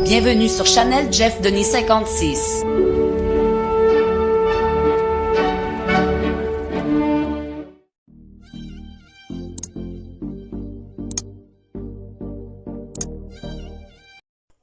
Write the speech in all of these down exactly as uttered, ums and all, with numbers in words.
Bienvenue sur Channel Jeff Denis cinquante-six.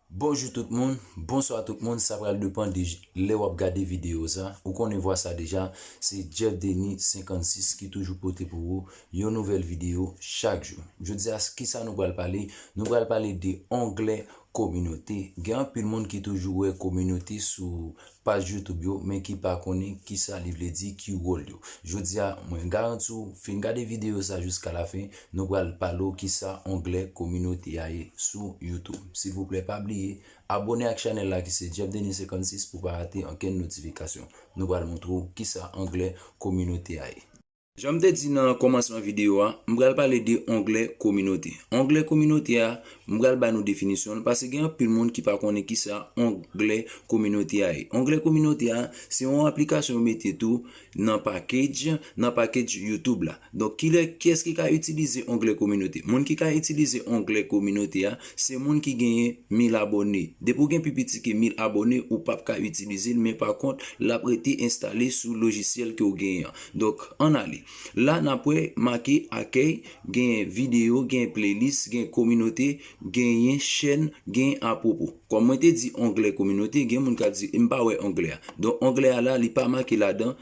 Bonjou tout moun, bonswa tout moun, sa pral depann de j- lè w ap gade videyo sa. Ou konnen vwa sa deja, se Jeff Denis senkannsis ki toujou pote pou ou yon nouvèl videyo chak jou. Jodi a, kisa nou pral pale? Nou pral pale de onglè kominote. Gen anpil moun ki toujou wè kominote sou paj YouTube yo, men ki pa konnen kisa li vle di, ki wòl yo. Jodi a, mwen garanti w, fin gade videyo sa jiska lafen, nou pral pale w kisa onglè kominote a ye sou YouTube. Silvouplè, pa bliye, abòne ak chanèl la ki se Jeff Denis senkannsis pou pa rate ankenn notifikasyon. Nou pral montre w kisa onglè kominote a ye. Jan m te di nan kòmansman videyo a, m pral pale de onglè kominote. Onglè kominote a, m pral ba nou definisyon l, paske gen anpil moun ki pa konnen kisa onglè kominote a ye. Onglè kominote a, se yon aplikasyon yo mete tou nan package, nan package YouTube la. Donk, kilè, kiyès ki ka itilize onglè kominote? Moun ki ka itilize onglè kominote a, se moun ki genyen mil abòne. Depi w gen pi piti ke mil abòne, ou p ap ka itilize l, men pa kont, l ap rete enstale sou lojisyèl ke w genyen an. Donk, ann ale. La, n ap wè make akèy, gen videyo, gen playlist, gen kominote, genyen chèn, gen apwopo. Kòm mwen te di onglè kominote, gen moun k ap di, "M pa wè onglè a." Donk, onglè a la, li pa make ladan,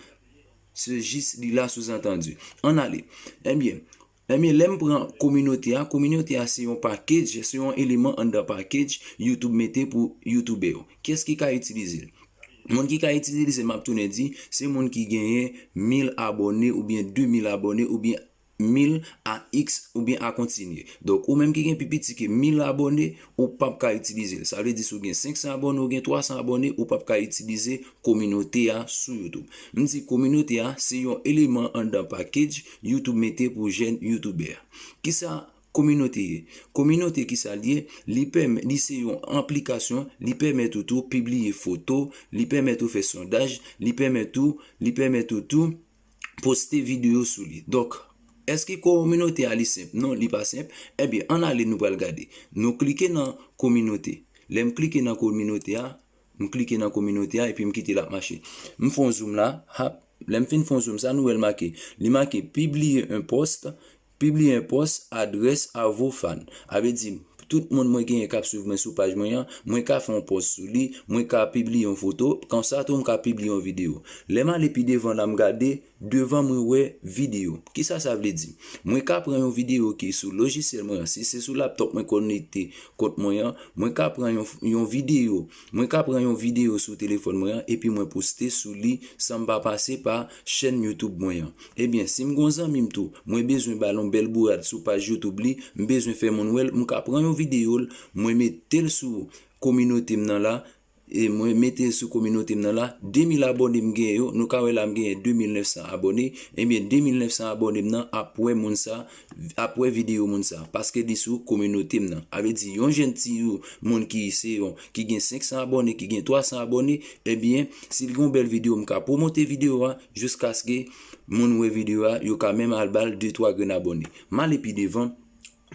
se jis li la souzantandi. Ann ale. Ebyen, ebyen, lè m pran kominote a, kominote a se yon package, se yon eleman anndan package YouTube mete pou youtubè yo. Kiyès ki ka itilize l? Moun ki ka itilize l, m ap tounen di, se moun ki genyen mil abòne oubyen de mil abòne oubyen mil a x oubyen a kontinye. Donk, ou menm ki gen pi piti ke mil abòne, ou p ap ka itilize l. Sa vle di, si w gen senk san abòne, ou gen twa san abòne, ou p ap ka itilize kominote a sou YouTube. M di kominote a, se yon eleman anndan package YouTube mete pou jèn youtubè. Kisa kominote ye? Kominote, kisa l ye? Li pèmè, li se yon aplikasyon, li pèmèt ou tou pibliye foto, li pèmèt ou fè sondaj, li pèmèt ou, li pèmèt ou tou poste videyo sou li. Donk, èske kominote a li senp? Non, li pa senp. Ebyen, ann ale, nou pral gade. Nou klike nan kominote. Lè m klike nan kominote a, m klike nan kominote a epi m kite l ap mache. M fè yon zoom la, hap. Lè m fin fè yon zoom, sa nou wè l make? Li make pibliye yon pòs, pibliye yon pòs, adrès a vos fans. A vle di, tout moun mwen genyen k ap swiv mwen sou paj mwen an, mwen ka fè yon pòs sou li, mwen ka pibliye yon foto, konsa tou m ka pibliye yon videyo. Lè m ale pi devan la, m gade, devan mwen wè videyo. Kisa sa vle di? Mwen ka pran yon videyo ki sou lojisyèl mwen an, si se sou laptòp mwen konekte kont mwen an, mwen ka pran yon, yon videyo, mwen ka pran yon videyo sou telefòn mwen an, epi mwen poste sou li san m pa pase pa chèn YouTube mwen an. Ebyen, si m gon zanmi m tou, mwen bezwen ba l yon bèl bourad sou paj YouTube li, m bezwen fè moun wè l, m ka pran yon videyo l, mwen mete l sou kominote m nan la, e mwen mete l sou kominote m nan la, de mil abòne m genyen yo, nou ka wè la m genyen de mil nèf san abòne, ebyen de mil nèf san abòne m nan ap wè moun sa, ap wè videyo moun sa, paske li sou kominote m nan. A vle di, yon jèn ti moun ki se yon, ki gen senk san abòne, ki gen twa san abòne, ebyen, si l gen yon bèl videyo, m ka pwomote videyo a, jiskaske moun wè videyo a, yo ka menm al ba l de twa grenn abòne. M ale pi devan,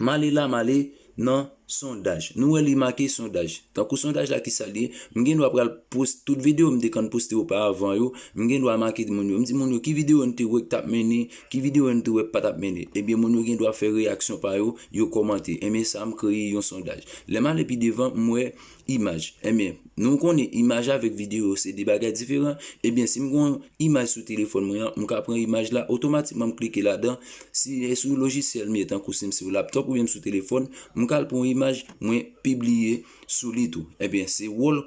m ale la, m ale nan sondaj. Nou wè li make sondaj. Tankou sondaj la, kisa l ye? M gen dwa pral post tout videyo m te konn poste oparavan yo. M gen dwa make moun yo. M di moun yo, ki videyo n te wè k t ap mennen, ki videyo n te wè k pa t ap mennen. Ebyen, moun yo gen dwa fè reyaksyon pa yo, yo kòmante. Ebyen, sa m kreye yon sondaj. Lè m ale pi devan, m wè imaj. Ebyen, nou konnen imaj avèk videyo se de bagay diferan. Ebyen, si m gen yon imaj sou telefòn mwen an, m ka pran imaj la, otomatikman m klike ladan. Si e sou lojisyèl m ye, tankou si m sou laptòp oubyen m sou telefòn, m ka al pran yon imaj, mwen pibliye sou li tou. Ebyen, se wòl,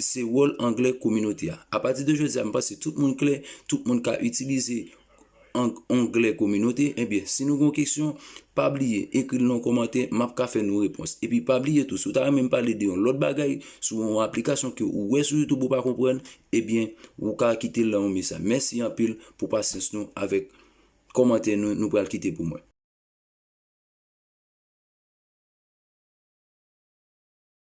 se wòl onglè kominote a. Apati de jodi a, m panse tout moun klè, tout moun ka itilize onglè kominote. Ebyen, si nou gen yon kesyon, pa bliye, ekri l nan kòmantè, m ap ka fè nou repons. Epi pa bliye tou, si w ta renmen m pale de yon lòt bagay, sou yon aplikasyon ke ou wè sou YouTube ou pa konprann, ebyen, ou ka kite l nan yon mesaj. Mèsi anpil pou pasyans nou avèk kòmantè nou, nou pral kite pou mwen.